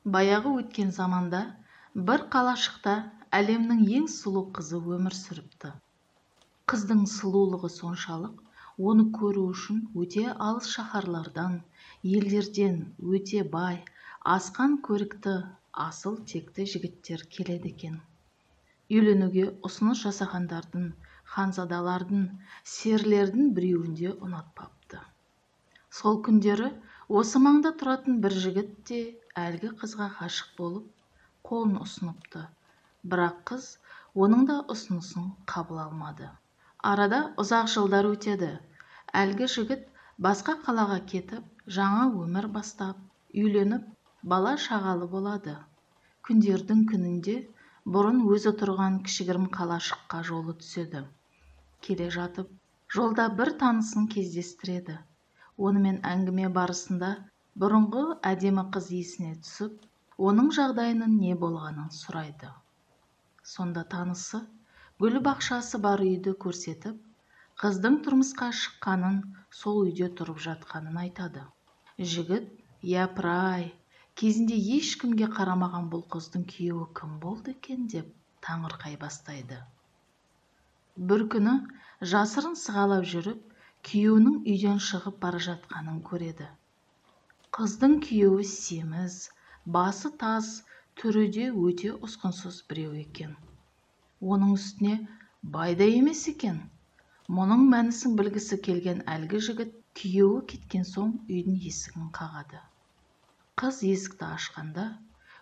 Баяғы өткен заманда бір қалашықта әлемнің ең сұлу қызы өмір сүріпті. Қыздың сұлулығы соншалық, оны көру үшін өте алыс шаһарлардан, елдерден өте бай, асқан көрікті, асыл текті жігіттер келеді екен. Үйленуге ұсыныс жасағандардың, ханзадалардың, серілердің біреуін де ұнатпапты. Сол күндері осы маңда тұратын бір жігіт те әлгі қызға ғашық болып, қолын ұсыныпты. Бірақ қыз оның да ұсынысын қабыл алмады. Арада ұзақ жылдар өтеді. Әлгі жігіт басқа қалаға кетіп, жаңа өмір бастап, үйленіп, бала шағалы болады. Күндердің күнінде бұрын өзі тұрған кішігірім қалашыққа жолы түседі. Келе жатып, жолда бір танысын кездестіреді. Онымен әңгіме барысында бұрынғы әдемі қыз есіне түсіп, оның жағдайының не болғанын сұрайды. Сонда танысы гүл бақшасы бар үйді көрсетіп, қыздың тұрмысқа шыққанын, сол үйде тұрып жатқанын айтады. Жігіт, япырай, кезінде ешкімге қарамаған бұл қыздың күйеуі кім болды екен деп таңырқай бастайды. Бір күні жасырын сығалап жүріп, күйеуінің үйден шығып бара жатқанын көреді. Қыздың күйеуі семіз, басы тас, түрі де өте ұсқынсыз біреу екен. Оның үстіне бай да емес екен. Мұның мәнісін білгісі келген әлгі жігіт күйеуі кеткен соң үйдің есігін қағады. Қыз есікті ашқанда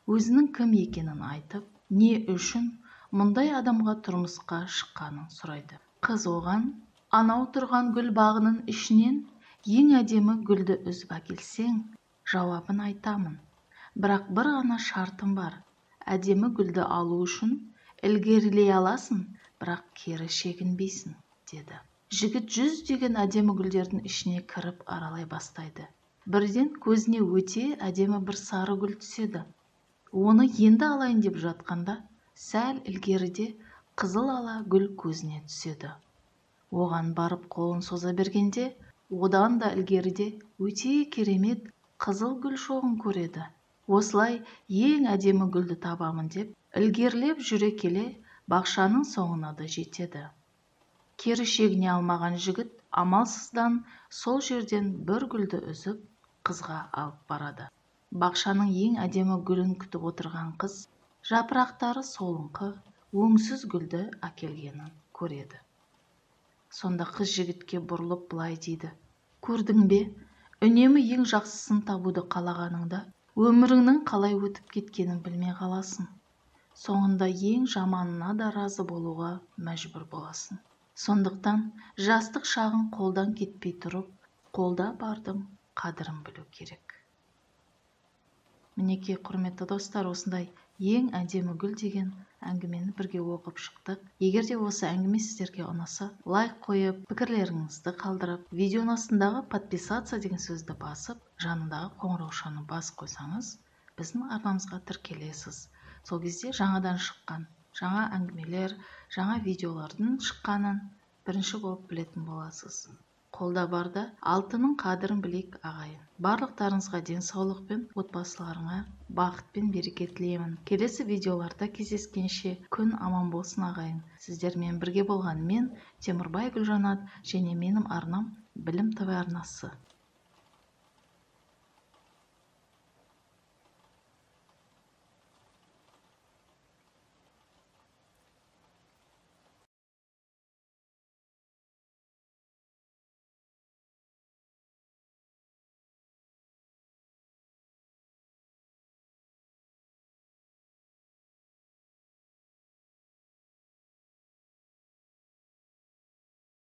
өзінің кім екенін айтып, не үшін мұндай адамға тұрмысқа шыққанын сұрайды. Қыз оған анау тұрған гүл бағының ішінен ең әдемі гүлді үзіп әкелсең, жауабын айтамын. Бірақ бір ғана шартым бар. Әдемі гүлді алу үшін ілгерілей аласың, бірақ кері шегінбейсің, деді. Жігіт жүздеген әдемі гүлдердің ішіне кіріп аралай бастайды. Бірден көзіне өте әдемі бір сары гүл түседі. Оны енді алайын деп жатқанда, сәл ілгеріде қызыл ала гүл көзіне түседі. Оған барып қолын соза бергенде, одан да ілгеріде өте керемет қызыл гүл шоғын көреді. Осылай ең әдемі гүлді табамын деп, ілгерілеп жүре келе бақшаның соңына да жетеді. Кері шегіне алмаған жігіт амалсыздан сол жерден бір гүлді үзіп, қызға алып барады. Бақшаның ең әдемі гүлін күтіп отырған қыз жапырақтары солыңқы, өңсіз гүлді әкелгенін көреді. Сонда қыз жігітке бұрылып былай дейді: Көрдің бе, үнемі ең жақсысын табуды қалағаныңда өміріңнің қалай өтіп кеткенін білмей қаласың. Соңында ең жаманына да разы болуға мәжбүр боласың. Сондықтан жастық шағын қолдан кетпей тұрып, қолда бардың қадірін білу керек. Мінекей, құрметті достар, осындай ең әдемі гүл деген әңгімені бірге оқып шықтық. Егер де осы әңгіме сіздерге ұнаса, лайк қойып, пікірлеріңізді қалдырып, видеоның астындағы подписаться деген сөзді басып, жанындағы қоңыраушаны басып қойсаңыз, біздің арнамызға тіркелесіз. Сол кезде жаңадан шыққан жаңа әңгімелер, жаңа видеолардың шыққанын бірінші болып білетін боласыз. Қолда барда алтынның қадірін білейік, ағайын. Барлықтарыңызға денсаулық пен отбасыларыңа бақыт пен береке тілеймін. Келесі видеоларда кездескенше күн аман болсын, ағайын. Сіздермен бірге болған мен, Темірбай Гүлжанат, және менің арнам Білім ТВ арнасы.